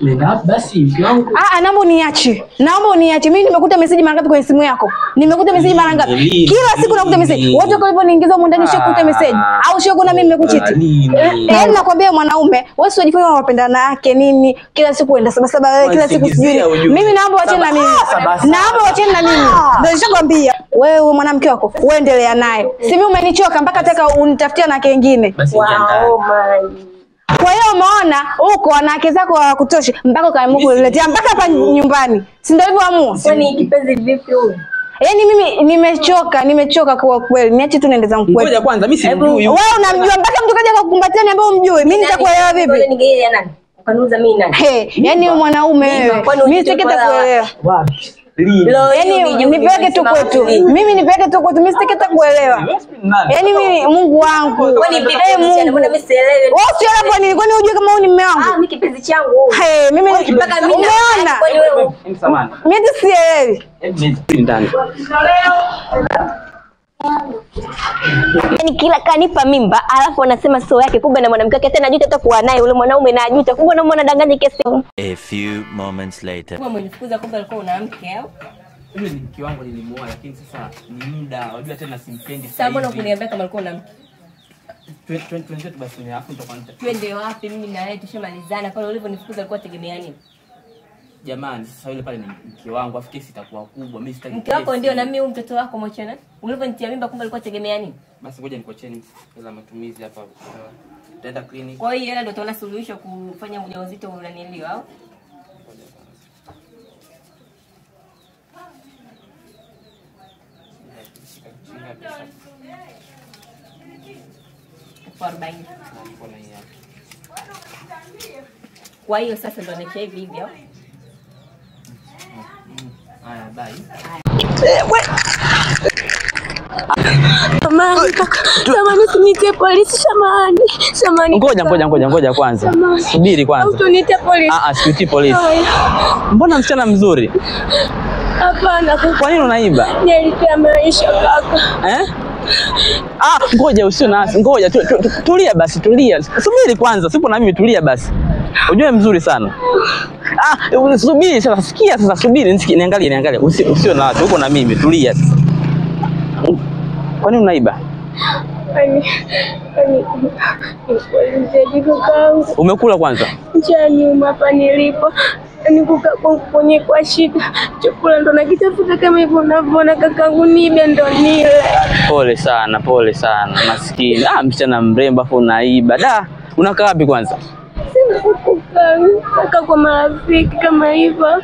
Nenda basi mke wangu. Ah, naomba uniache. Naomba uniache. Mimi nimekuta message mara ngapi kwenye simu yako? Nimekuta message mara ngapi? Kila siku nakuta message. Wote kwa uliponiingiza huko ndani ushakuta message. Au sio kuna mimi nimekuchiti? Yaani nakwambia mwanaume, wewe sio jifanya unapendana yake nini? Kila siku uenda saba saba wewe kila siku sijui. Mimi naomba uachane na mimi. Naomba uachane na mimi. Ndio nishakwambia. Wewe mwanamke wako, wewe endelea naye. Si mimi umenichoka mpaka nataka unitafutie na kingine. Wow, man. Kwa hiyo umeona huko wanawake zako hawakutoshi mpaka ukaamua kuletea mpaka hapa nyumbani. Si ndio hivyo amua? Kwani kipenzi vipi huyu? Yaani mimi nimechoka, nimechoka kwa kweli. Niache tu niende zangu kwetu. Ngoja kwanza mimi simjui. Wewe unamjua mpaka mtu kaja kukumbatia niambie umjui. Mimi nitakuelewa vipi? Ningeelewa nani? Ukaniuliza mimi nani? He, yaani mwanaume wewe. Mimi sitaki kuelewa. Wapi? Yaani nipeleke tu kwetu. Mimi nipeleke tu kwetu, mimi sitaki kuelewa. Yaani mimi Mungu wangu. Kwani vipi? Mbona mimi sielewi? Wewe usielewe kwa nini? Kwani unajua kama huyu ni mume wangu? Ah, mimi kipenzi changu. Hey, mimi mpaka mimi umeona? Kwani wewe? Mimi sielewi. Ndani. Yaani kila kanipa mimba alafu anasema sio yake, kumbe na mwanamke wake tena ajuta hata kuwa naye yule mwanaume na ajuta, kumbe na mwanadanganya kesi. A few moments later. Wewe umenifukuza kumbe alikuwa una mke au? Yule ni mke wangu nilimuoa, lakini sasa ni muda, unajua tena simpendi sasa. Mbona kuniambia kama alikuwa una mke? Twende basi ni afu nitakwambia. Twende wapi? Mimi na wewe tushamalizana. Pale ulivyonifukuza alikuwa tegemea nini? Jamani, sasa yule pale ni mke wangu, afu kesi itakuwa kubwa. Mimi sitaki. Mke wako ndio na mimi huyu mtoto wako mwachana. Ulivyonitia mimba kumbe alikuwa tegemea nini? Basi ngoja nikuacheni hela matumizi hapa. Tutaenda clinic. Kwa hiyo hela ndio utaona suluhisho kufanya ujauzito unaniliwa au? Kwa 40. Kwa hiyo sasa ndio anacha hivi hivi au? Haya, bye. Samahani kaka, samahani usinitie polisi, samahani. Samahani. Ngoja kwanza. Subiri kwanza. Usinitie polisi. Ah, sikutii polisi. Mbona msichana mzuri? Hapana kaka. Kwa nini unaiba? Nilipia maisha kaka. Eh? Ah, ngoja usio na ngoja tulia basi, tulia. Subiri kwanza, sipo na mimi, tulia basi. Unajua mzuri sana. Ah, subiri sasa, sikia sasa, subiri, niangalie. Usio na watu, uko na mimi, tulia sasa. Kwa nini unaiba? Umekula kwanza? Njaa nyuma hapa nilipo. Nikuka kwenye kwa shida. Chakula ndo nakitafuta kama hivyo unavyoona kakangu, nibe ndo nile. Pole sana, pole sana. Maskini. Ah, msichana mrembo afu unaiba. Da, unakaa wapi kwanza? Sina kukaa. Nakaa kwa marafiki kama hivyo.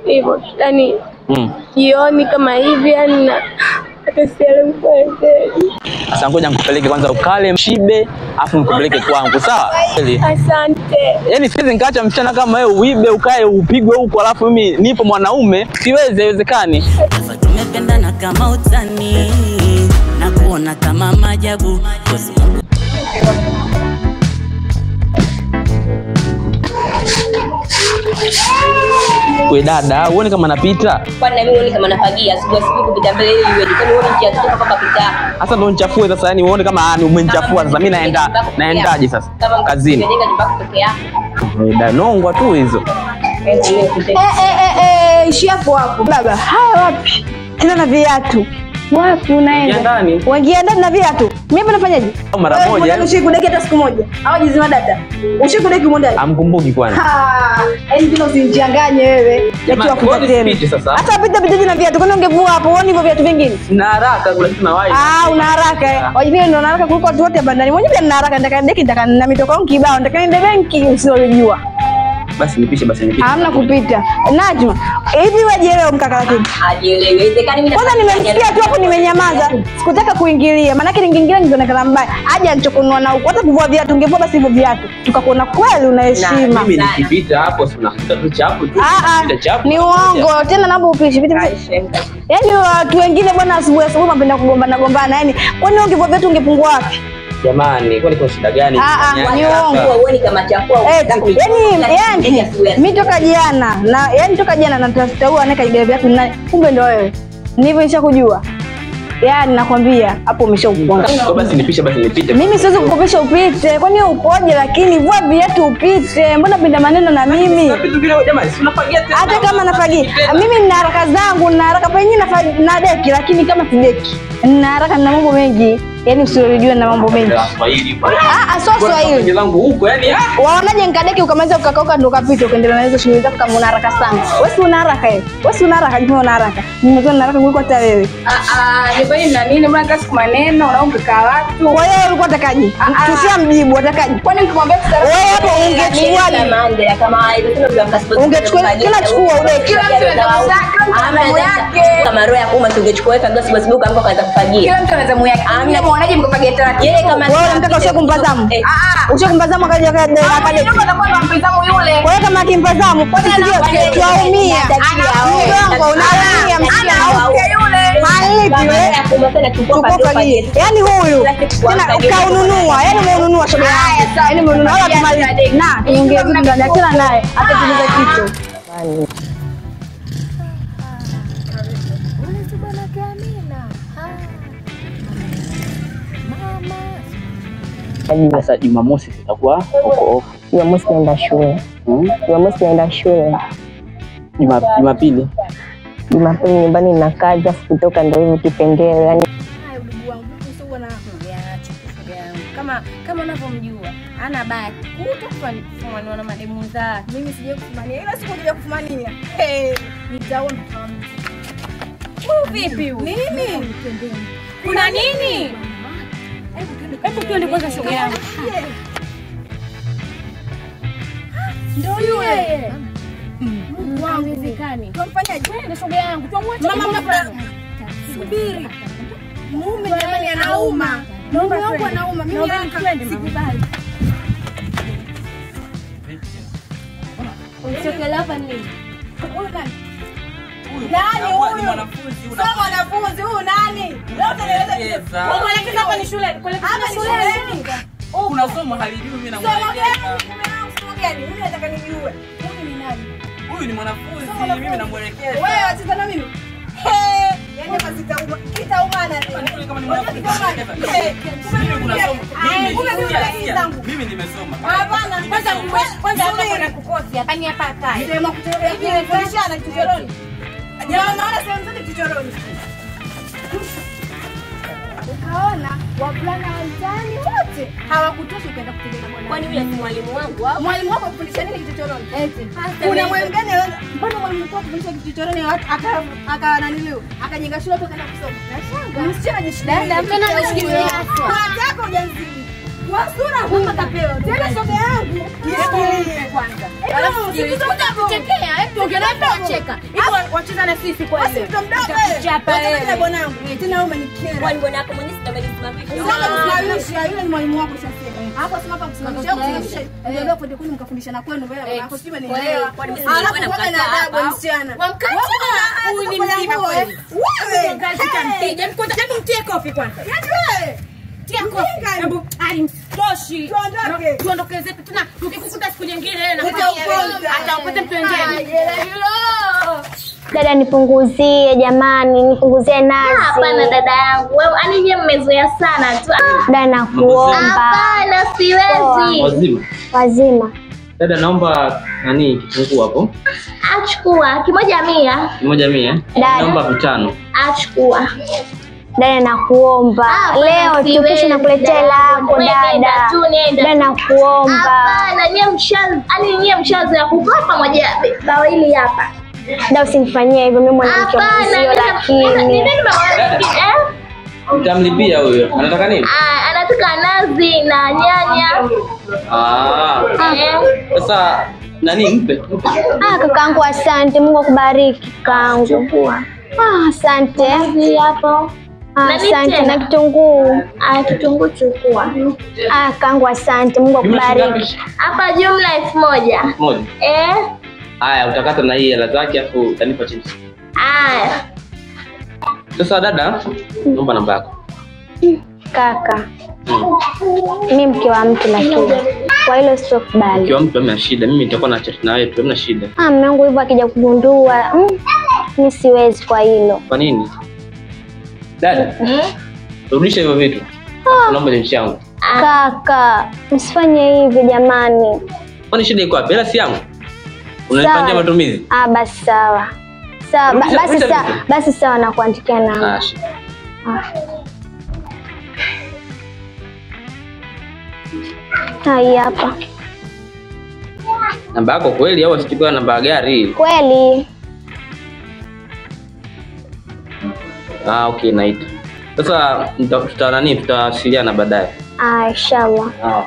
Hivyo, yani jioni kama hivi yani na hata sielewi kweli. Sasa ngoja nikupeleke kwanza ukale mshibe, afu nikupeleke kwangu, sawa? Asante. Yaani siwezi nikaacha msichana kama wewe uibe ukae upigwe huko alafu mimi nipo mwanaume, siwezi, haiwezekani. Tumependana kama utani na kuona kama maajabu. We dada, uone kama napita? Kwani na mimi uone kama nafagia asubuhi asubuhi kupita mbele ili iwe. Kwani uone njia kutoka hapa pita. Sasa ndio nichafue sasa, yani uone kama ni umenichafua sasa. Mimi naenda naendaje sasa? Kazini. Unajenga nyumba yako peke yako. Dada, nongwa tu hizo. Ishi hapo hapo. Baba, haya wapi? Tena na viatu. Wapi unaenda? Waingia ndani na viatu. Mimi hapa nafanyaje? Mara moja. Ushikudeki hata siku moja. Au jizima data. Ushikudeki huko ndani. Amkumbuki kwani? Yaani tena usinichanganye wewe. Jamani, kwa nini sasa? Hata pita pita na viatu. Kwani ungevua hapo uone hivyo viatu vingine? Sina haraka, kuna kitu nawahi. Ah, una haraka eh. Wajivile ndio una haraka kuliko watu wote hapa ndani. Mwenyewe nina haraka, nataka deki, nataka na mitoko yangu kibao, nataka niende benki usiojua. Basi nipishe, basi nipishe. Hamna kupita. Najma, hivi wewe jielewe mkaka lakini. Ajielewe. Haiwezekani mimi. Kwanza nimemsikia tu hapo nimenyamaza. Sikutaka kuingilia. Maana yake ningeingilia ningeonekana mbaya. Aje anichokonoa na huko. Hata kuvua viatu ungevua basi hivyo viatu. Tukakuona kweli una heshima. Mimi nikipita hapo si unakuta tu chapu tu. Chapu. Ni uongo. Tena naomba upishe. Pita. Yaani watu wengine bwana asubuhi asubuhi wanapenda kugombana gombana. Yaani kwani ungevua viatu ungepungua wapi? Jamani, kwani kuna shida gani? Ni uongo. Uone kama chafua. Yaani mimi toka jana na yani toka jana natafuta huyu anayekajigawa viatu nani? Kumbe ndio wewe. Nilivyo nishakujua. Yaani nakwambia hapo umeshauponda. Kwa basi nipisha basi nipite. Mimi siwezi kukupisha upite. Kwani wewe upoje lakini vua viatu upite. Mbona pinda maneno na mimi? Jamani, si unafagia tena. Hata kama nafagia. Mimi nina haraka zangu, nina haraka pengine na deki lakini kama sideki. Nina haraka na mambo mengi. Yaani usiojua na mambo mengi. Ah, sio Swahili. Zangu huko yani ah. Waonaje nikadeki ukamaliza ukakauka ndo ukapita ukaendelea na hizo shughuli zako kama una haraka sana. Wewe si una haraka wewe. Wewe si una haraka, jua una haraka. Mimi una haraka kuliko hata wewe. Ah, ni kwani na nini? Mbona kasi maneno unaomba kaa watu? Kwa hiyo ulikuwa utakaje? Tushamjibu utakaje? Kwani ukimwambia wewe hapo ungechukuaje? Kama ungechukua kila chukua ule kila mtu ana yake. Kama roho ya kuuma tungechukua kabla sababu kama kaanza kufagia. Kila mtu ana zamu yake. Amna muonaje mkafagia taratibu. Yeye kama wewe unamtaka ushakumpa zamu. Ushakumpa zamu akaja akaja. Ndio kwa zamu yule. Kwa hiyo kama akimpa zamu kwani sio tuaumia. Mgongo unaumia msichana yule. Malipi wewe. Tukufagie. Yaani huyu tena kaununua, yaani umeununua shoga yangu. Yaani umeununua wala tumalize. Na tuongee vitu ndani achana naye hata tuliza kitu. Sasa Jumamosi sitakuwa uko off. Jumamosi naenda shule. Jumamosi naenda shule. Jumapili. Jumapili nyumbani na kazi afu kutoka ndio hivyo kipengele yani. Haya ndugu wangu, sio bwana yangu. Kama unavyomjua, ana bahati kutokufumaniwa na mademu zake. Mimi sijawahi kufumania. Ila siku ndio kufumania. Hey, nitaona kama mtu. Vipi huyu? Nini? Kuna nini? Hebu tuende kwanza shoga yangu. Ndio yule. Mungu wangu haiwezekani. Tumfanyaje? Twende shoga yangu, tumwache. Mama subiri. Mume jamani anauma. Mume wangu anauma. Mimi hapa sikubali. Usiokela hapa nini? Huyu nani? Nani huyu? Mwanafunzi huyu. Sio mwanafunzi huyu nani? Leo utaeleza kitu. Kuelekeza hapa ni shule. Kuelekeza shule. Kuna somo halijui mimi na mwelekeza. Somo gani? Mimi nataka nijue. Huyu ni nani? Huyu ni mwanafunzi, mimi namuelekeza. Wewe wacheza na mimi? Yaani hapa sitauma. Kitaumana leo. Kama ni mwanafunzi. Mimi kuna somo. Mimi nimesoma. Hapana, kwanza hapa kuna kukosi. Hapa ni hapa kai. Sema kutolea kichoroni. Jamaa naona sehemu zote kichoroni. Ukaona wavulana wa mtaani wote hawakutoshi ukaenda kutembea na bwana. Kwani yule ni mwalimu wangu au? Mwalimu wako kufundisha nini kichochoroni? Eti. Kuna mwalimu gani? Mbona mwalimu wako kufundisha kichochoroni aka nani leo? Akajenga shule hapo akaenda kusoma. Nashangaa. Msichana jishikilie. Dada mtana anashikilia. Nataka hujanzidi. Kwa sura hapa kapewa. Tena shoga yangu. Jishikilie kwanza. Alafu kuchekea, hebu tuongelee tunacheka. Hivi wacheza na sisi kwa hiyo. Basi mtu mdogo wewe. Tena bwanangu. Tena wewe umenikera. Kwani bwana yako mwenyewe si amenisimamisha? Sasa kusimamisha yule ni mwalimu wako sasa. Hapo sema hapa kusimamisha kusimamisha. Ndio kwa kwenu mkafundisha na kwenu wewe hapo sijui umenielewa. Alafu kwa na adabu msichana. Wamkata. Huyu ni mzima kweli. Wewe. Mkata. Hebu mtie kofi kwanza. Yaani wewe. Tia kofi. Hebu alimtoshi. Tuondoke. Tuondoke zetu tena tukikukuta siku nyingine na hata upate mtu mwingine. Dada nipunguzie jamani, nipunguzie nazi. Hapana dada yangu. Wewe yani nyie mmezoea sana tu. Dada nakuomba. Hapana siwezi. Wazima. Wazima. Dada naomba nani kitunguu hapo? Achukua kimoja 100. Kimoja 100. Naomba vitano. Achukua. Dada nakuomba. Leo tu kesho nakuletea lako dada. Dada nakuomba. Hapana nyie mshazi, yani nyie mshazi kukopa moja bao hili hapa. Dada usinifanyie hivyo mimi mwanamke mzio lakini. Utamlipia huyo. Anataka nini? Ah, anataka nazi na nyanya. Ah. Sasa nani mpe? Ah, kakaangu asante. Mungu akubariki kakaangu. Ah, asante. Nazi hapo. Asante na kitunguu. Ah, kitunguu chukua. Ah, kakaangu asante. Mungu akubariki. Hapa jumla 1000. 1000. Eh. Haya, utakata na hii hela zake afu utanipa chips. Haya. Sasa dada, naomba namba yako. Kaka. Mimi mke wa mtu lakini kwa hilo sitokubali. Mke wa mtu hamna shida, mimi nitakuwa na chat na wewe tu, hamna shida. Ah, mume wangu hivyo akija kugundua, mimi siwezi kwa hilo. Kwa nini? Dada. Rudisha hivyo vitu. Naomba change yangu. Kaka, msifanye hivi jamani. Kwani shida iko wapi? Hela si yangu. Unanipangia matumizi? Ah, basi sawa. Sawa, basi sawa, basi sawa nakuandikia namba. Ah. Hii hapa. Namba yako kweli au usichukue namba ya gari? Kweli. Ah, okay, naita. Sasa tuta nani tutawasiliana baadaye. Ah, inshallah. Ah.